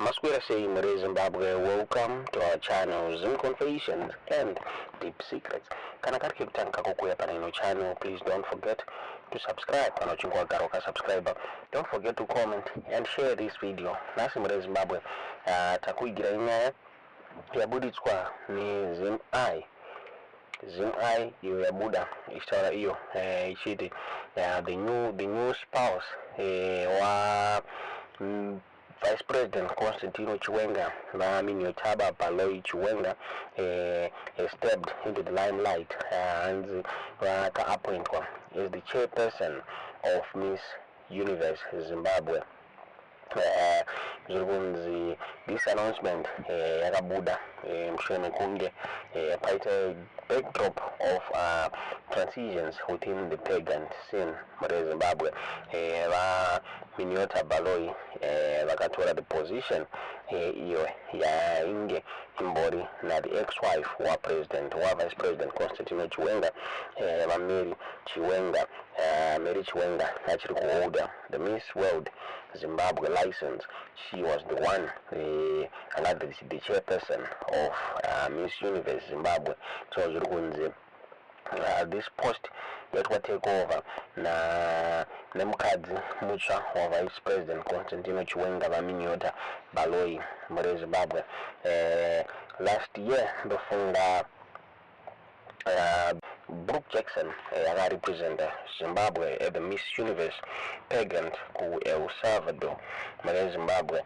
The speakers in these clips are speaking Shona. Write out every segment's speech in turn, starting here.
Maswera sei muri Zimbabwe? Welcome to our channel, Zim Confessions and Deep Secrets. Kana kari kekutanga kako kuuya pane ino channel, please don't forget to subscribe. Kana uchinge wagara wakasubscribe, don't forget to comment and share this video. Nhasi muri Zimbabwe, takuigirai nyaya yabuditswa neZimEye. ZimEye iyo yabuda ichitaura iyo ichiti the new spouse wa Vice President Constantino Chiwenga, VaMiniyothabo Baloyi Chiwenga, stepped into the limelight. Hanzi vakaappointwa as the chairperson of Miss Universe Zimbabwe. Zviri kunzi this announcement yakabuda mushure mekunge paita backdrop of transitions within the pageant scene muri Zimbabwe. VaMiniyothabo Baloyi vakatora the position iyo yainge imbori na the ex-wife wapresident, waVice President Constantino Chiwenga, VaMary Chiwenga. Mary Chiwenga achiri kuholda the Miss World Zimbabwe license. She was the one anga the chairperson of Miss Universe Zimbabwe. So zviri kunzi this post yaitwa take over na nemukadzi mutsva waVice President Constantino Chiwenga, VaMiniyothabo Baloyi muri Zimbabwe. Last year ndofunga Brooke Jackson akarepresenta Zimbabwe at the Miss Universe pageant ku El Salvador muri Zimbabwe,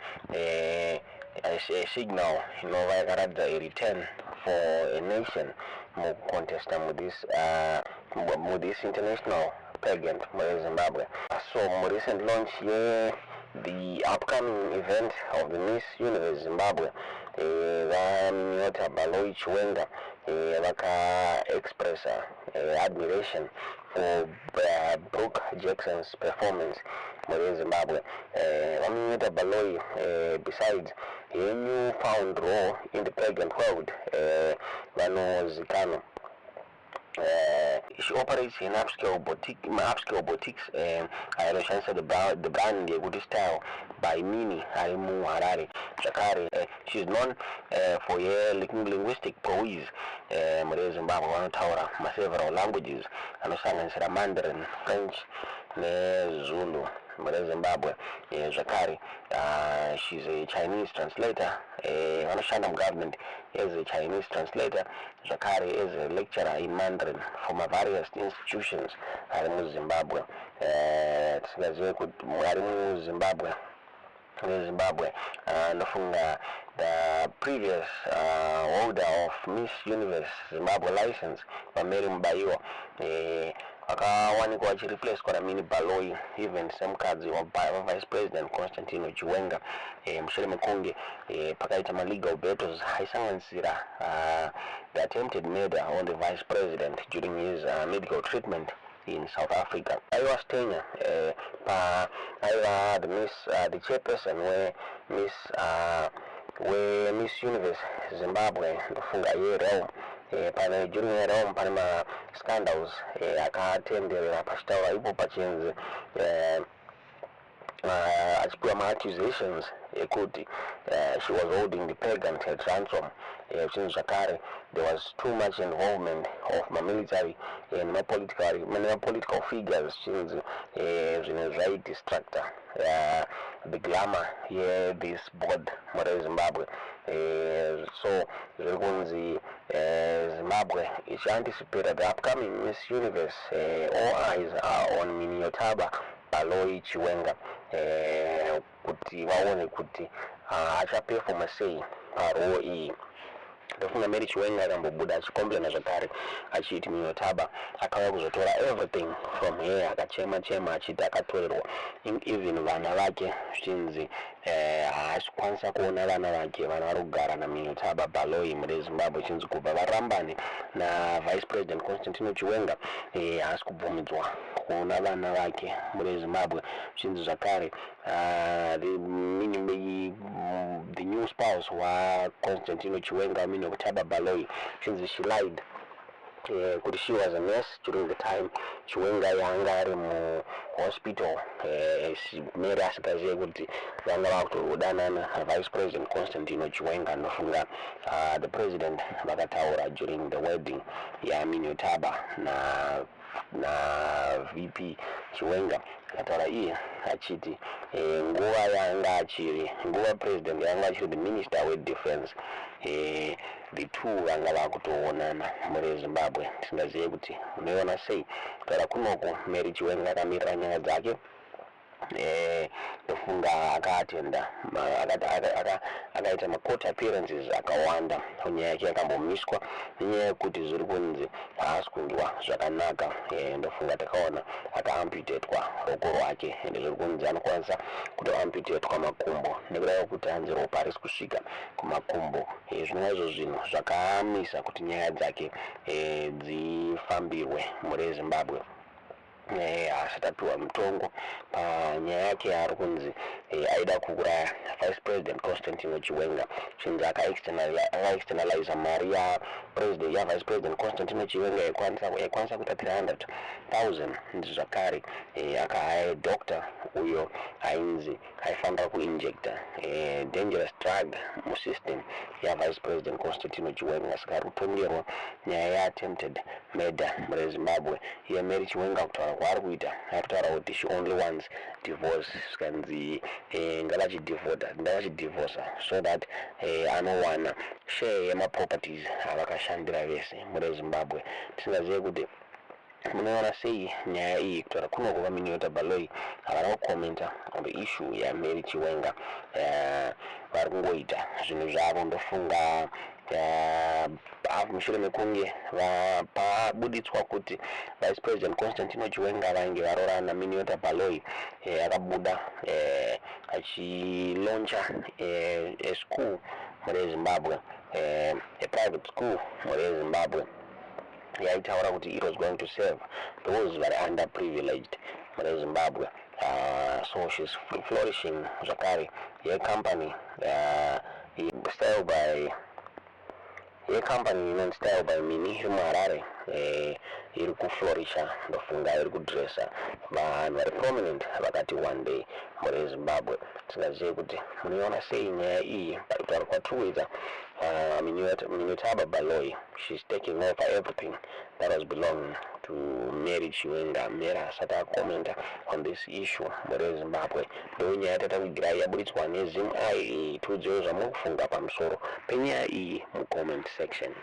a signal inova yakaratidza a return for a nation mukucontesta muthis international pageant muri Zimbabwe. So murecent launch ye the upcoming event of the Miss Universe Zimbabwe, VaMiniyothabo Baloyi Chiwenga vakaexpressa admiration for Brooke Jackson's performance muri Zimbabwe. VaMiniyothabo Baloyi, besides her new found role in the pageant world, vanozikanwa, she operates in upscale boutique, upscale boutiques anoshandisa the brand yekuti Style by Mini ari muHarare. Zvakare she is known for her linguistic prowess muri Zimbabwe. Vanotaura maseveral languages anosanganisira Mandarin, French neZulu muri Zimbabwe. Zvakare she's a Chinese translator. Vanoshanda mugovernment as a Chinese translator, zvakare as a lecturer in Mandarin for mavarious institutions ari muZimbabwe. Tisingazive kuti ari muZimbabwe neZimbabwe. Ndofunga the previous holder of Miss Universe Zimbabwe license, VaMary Mubaiwa, vakawanikwa vachireplacwa naMini Baloyi, even semukadzi waVice President Constantino Chiwenga, mushure mekunge pakaita malegal battles aisanganisira the attempted murder on the vice president during his medical treatment in South Africa. Aiwa stenya pa aiva the chairperson we Miss Universe Zimbabwe, ndofunga yerealm, pane during yerealm pane mascandals akatenderera pachitaura ipo pachinzi achipiwa maaccusations ekuti she was holding the pageant at ransom, zvinhu zvakare there was too much involvement of mamilitary nemapolitical figures, chinzi zvinhu zvaidistracta the glamour yethis board muri Zimbabwe. So zviri kunzi Zimbabwe ichianticipata the upcoming Miss Universe, all eyes are on Miniyothabo Baloyi Chiwenga kuti vaone kuti achapefoma sei parole iyi. Ndofunga Mary Chiwenga akambobuda achicomplaina zvakare achiti Miniyothabo akauya kuzotora everything from her. Akachema chema achiti akatorerwa even vana vake, zvichinzi haasi kukwanisa kuona vana vake. Vana vari kugara naMiniyothabo Baloyi muri Zimbabwe, chinzi kubva varambane naVice President Constantino Chiwenga, haasi kubvumidzwa kuona vana vake muri Zimbabwe. Zvichinzi zvakare the new spouse waConstantino Chiwenga, Miniyothabo Baloyi, chinzi she lied Kuti she was a nurse during the time Chiwenga yanga ari muhospital. Mary asingazive kuti vanga vakutodanana Vice President Constantino Chiwenga. Ndofunga the president vakataura during the wedding yaMiniyothabo na VP Chiwenga. Akataura iye achiti nguva yanga achiri, nguva president yanga achiri the minister wedefense, the two vanga vakutoonana muri Zimbabwe. Tisingazive kuti munoiona sei. Kutaura kunoku, Mary Chiwenga akamirira nyaya dzake. Ndofunga akaatenda, akaita macourt appearances akawanda. Nyaya yake yakambomiswa nenyaya yekuti zviri kunzi haasi kunzwa zvakanaka. Ndofunga takaona akaamputatwa ruoko rwake, ende zviri kunzi anokwanisa kutoamputatwa makumbo nekuda kwekuti hanzi ropa harisi kusvika kumakumbo. Zvinova izvo zvinhu zvakamisa kuti nyaya dzake dzifambirwe muri Zimbabwe. Asati apiwa mutongo panyaya yake yaari kunzi aida kuuraya Vice President Constantino Chiwenga, chinzi akaexternaliza mari yapresident, yaVice President Constantino Chiwenga yaikwanisa kuita 300,000. Ndizvo zvakare akahaya doctor uyo ainzi aifanira kuinjecta dangerous drug musystem yaVice President Constantino Chiwenga. Saka ari kutongerwa nyaya yeattempted murder muri Zimbabwe. Iye Mary Chiwenga, kutaura kwaari kuita, ari kutaura kuti she only wants divorce. Zvikanzi ngavachidivhoda, ngavachidivhosa so that anowana share yemaproperties avakashandira vese muri Zimbabwe. Tisingazive kuti munoona sei nyaya iyi. Kutaura kuno, VaMiniyothabo Baloyi havana kukomenta on the issue yaMary Chiwenga. Vari kungoita zvinhu zvavo. Ndofunga mushure mekunge pabuditswa kuti Vice President Constantino Chiwenga vainge varoorana Miniyothabo Baloyi, akabuda achilauncha a school muri Zimbabwe, a private school muri Zimbabwe yaitaura kuti it was going to serve those vari underprivileged muri Zimbabwe. So she's flourishing zvakare. Yecompany Style by, yecompany inonzi Style by Mini iri muHarare, iri kuflourisha. Ndofunga iri kudressa vanhu vari prominent vakati one day muri Zimbabwe. Tisingazive kuti munoiona sei nyaya iyi. Kutaura kwatiri kuita, Miniyothabo Baloyi, she's taking over everything that was belonging to Mary Chiwenga. Mary asati akomenta on this issue muri Zimbabwe. Ndo nyaya tatakugirai yaburitswa neZimEye. Tiudzewo zvamuri kufunga pamusoro penyaya iyi mucomment section.